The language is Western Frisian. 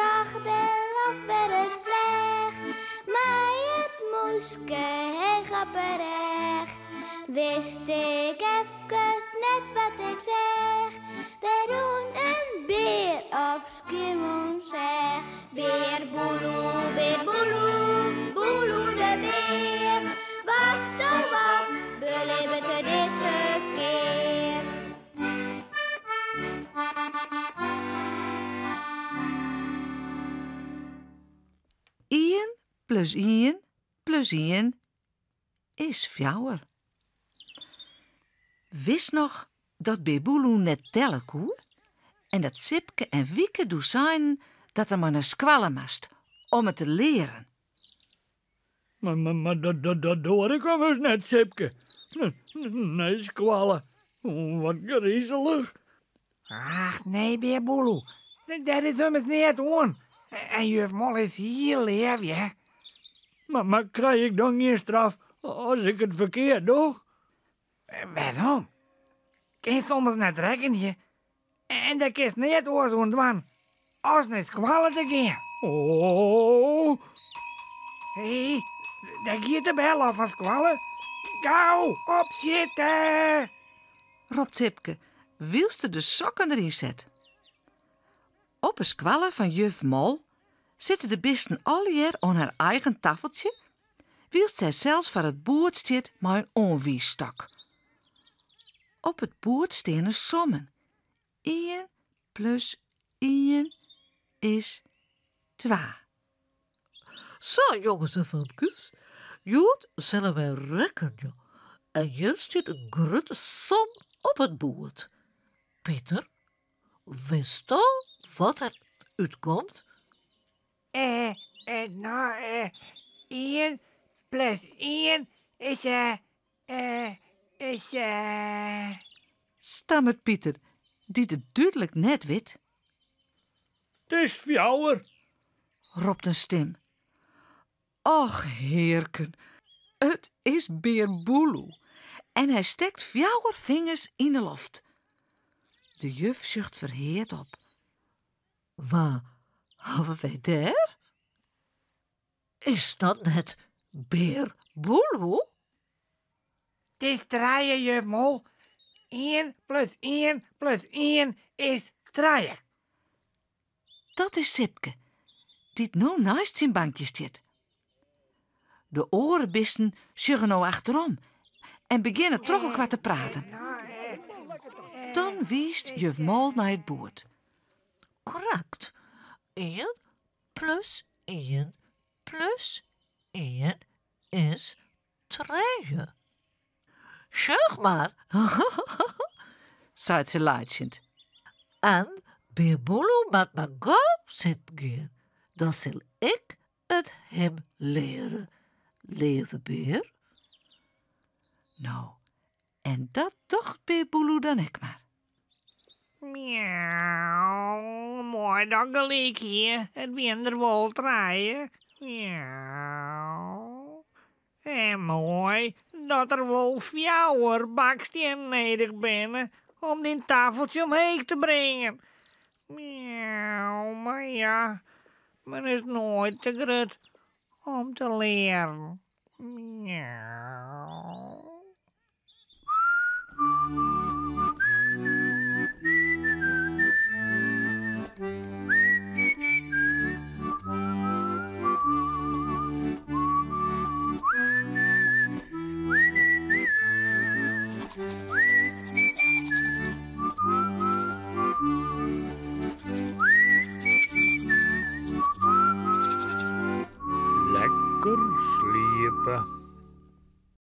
troch de loft wer ris fleach, mei it mûske heech op 'e rêch, wist ik efkes net wat ik seach. Der rûn in bear op Skiermûntseach. Bear Boeloe, bear Boeloe, Boeloe de bear. Wat oh wat belibbet er dizze kear? Ien plus ien plus ien is fjouwer. Witst noch dat Bear Boeloe net telle koe en dat Sipke en Wieke doe seinen dat er mar nei skoalle moast om it te learen? Mar dat doar ik ommers net, Sipke. Nei skoalle. Wat grizelich. Ach nee, Bear Boeloe, dêr is ommers neat oan. En juf Mol is hiel leaf, hear. Mar krij ik dan gjin straf as ik it ferkeard doch? Wêrom? Kinst ommers net rekkenje en dêr kinst neat oars oan dwaan as nei skoalle te gean. Oh. Hé, dêr giet de bel al fan skoalle. Gau, opsjitte! Ropt Sipke, wylst er de sokken deryn set. Op 'e skoalle fan juf Mol sitte de bisten allegear oan har eigen taffeltsje, wylst sy sels foar it boerd stiet mei in oanwiisstok. Op it boerd steane sommen. Ien plus ien is twa. Sa, jonges en famkes, hjoed sille wy rekkenje en hjir stiet in grutte som op it boerd. Piter, witsto wat der útkomt? Eh, eh, no, eh, ien plus ien is, eh, eh, is, eh. Stammert Piter, dy't it dúdlik net wit. 't Is fjouwer! Ropt in stim. Och hearken, it is Bear Boeloe en hy stekt fjouwer fingers yn 'e loft. De juf sjocht ferheard op. Wa hawwe wy dêr? Is dat net Bear Boeloe? 't Is trije, juf Mol. Ien plus ien plus ien is trije. Dat is Sipke, dy't no neist syn bankje stiet. De oare bisten sjogge no achterom en begjinne troch elkoar te praten. Dan wiist juf Mol nei it boerd. Korrekt. Ien plus ien plus ien is trije. Sjoch mar, seit se laitsjend. En Bear Boeloe moat mar gau sitten gean, dan sil ik it him leare, leave bear. No, en dat docht Bear Boeloe dan ek mar. Miauw, moai dat ik gelyk hie, it wienen der wol trije. Miauw. En moai dat der wol fjouwer bakstiennen nedich binne om dyn tafeltsje omheech te bringen. Miauw, mar ja, men is noait te grut om te learen. Miauw. Lekker sliepe.